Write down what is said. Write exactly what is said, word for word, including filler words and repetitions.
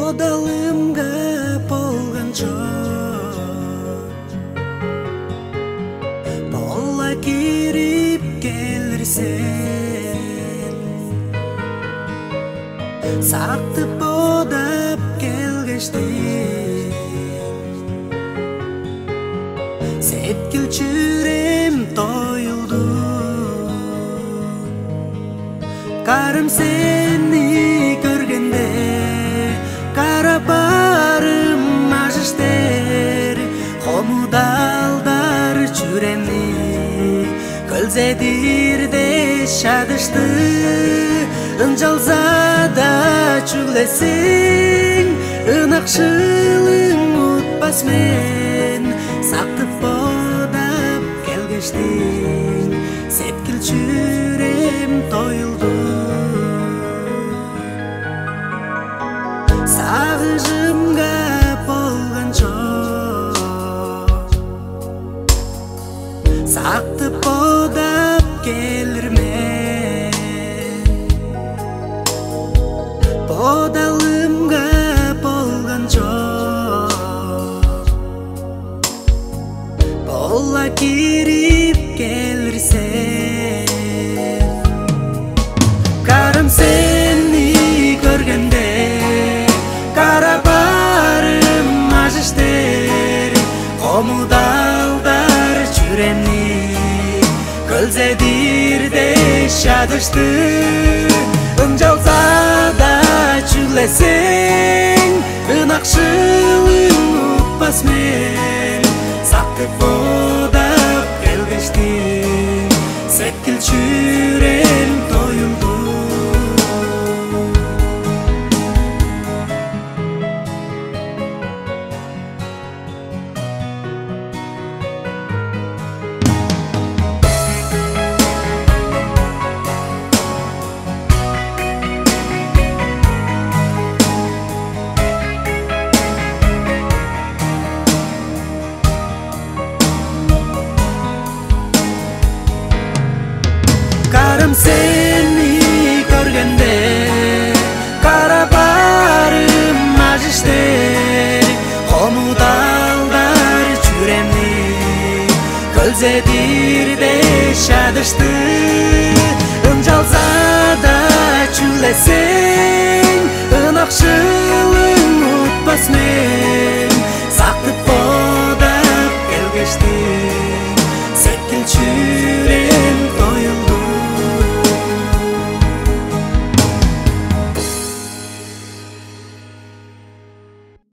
Бодалымга болган чок, бола кирип келир сен. Сактып бодап келгештиң, сеткил-чүрем тоюлду. Карым сени көргенде, кара-барым ажыштыр, хомудалдар чүремни көлзедир дээш чадышты. Ынчалза-даа чүгле сээң ынакшылың утпас мен, сактып бодап келгештиң, сеткил-чүрем тоюлду. Сагыжымга болган чок, сактып бодап келир мен. Бодалымга болган чок, бола кирип келир сен. Карым сени көргенде, кара-барым ажыштыр, хомудалдар чүремни көлзедир дээш чадышты. Ынчалза-даа чүгле сээң ынакшылың утпас мен, сактып бодап келгештиң, сеткил-чүрем тоюлду. Карым сени көргенде, кара-барым ажыштыр, хомудалдар чүремни көлзедир дээш чадышты. Ынчалза-даа чүгле сээң ынакшылың утпас мен, сактып бодап келгештиң, сеткил-чүрем